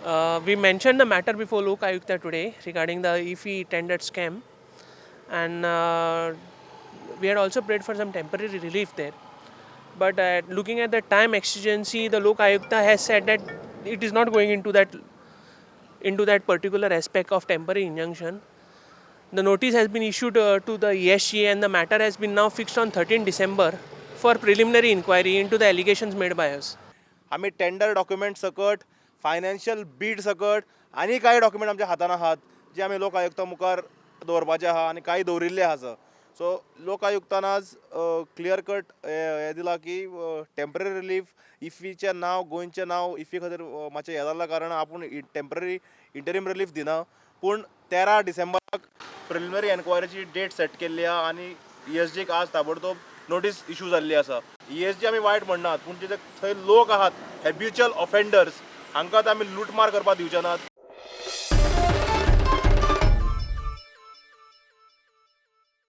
We mentioned the matter before Lok Ayukta today regarding the IFFI tender scam, and we had also prayed for some temporary relief there. But looking at the time exigency, the Lok Ayukta has said that it is not going into that particular aspect of temporary injunction. The notice has been issued to the ESG and the matter has been now fixed on 13 December for preliminary inquiry into the allegations made by us. आमी tender document सकट, financial Beed सकट आनी कांय document आमच्या हातान आहात जे आमी लोक आयुक्ता मुखार दवरपाचे आहा आनी कांय दवरिल्ले आहा. सो लोक आयुक्तान आज क्लियर कट हें दिलां की टेंपररी रिलीफ, इफ्फीचें नांव, गोंयचें नांव इफ्फी खातीर मातशें हें जाल्ल्या कारणान आपूण टेंपररी इंटरीम रिलीफ दिना, पूण 13 डिसेंबराक प्रिलिमिनरी एन्क्वायरीची डेट सेट केल्ली आहा आनी ईएसजीक आज ताबडतोब नोटीस इशू जाल्ली आसा. ईएसजी आमी वायट म्हणनात, पूण जे थंय लोक आहात, हॅब्युच्युअल ऑफेंडर्स, हांकां आमी लुटमार करपाक दिवचे नात.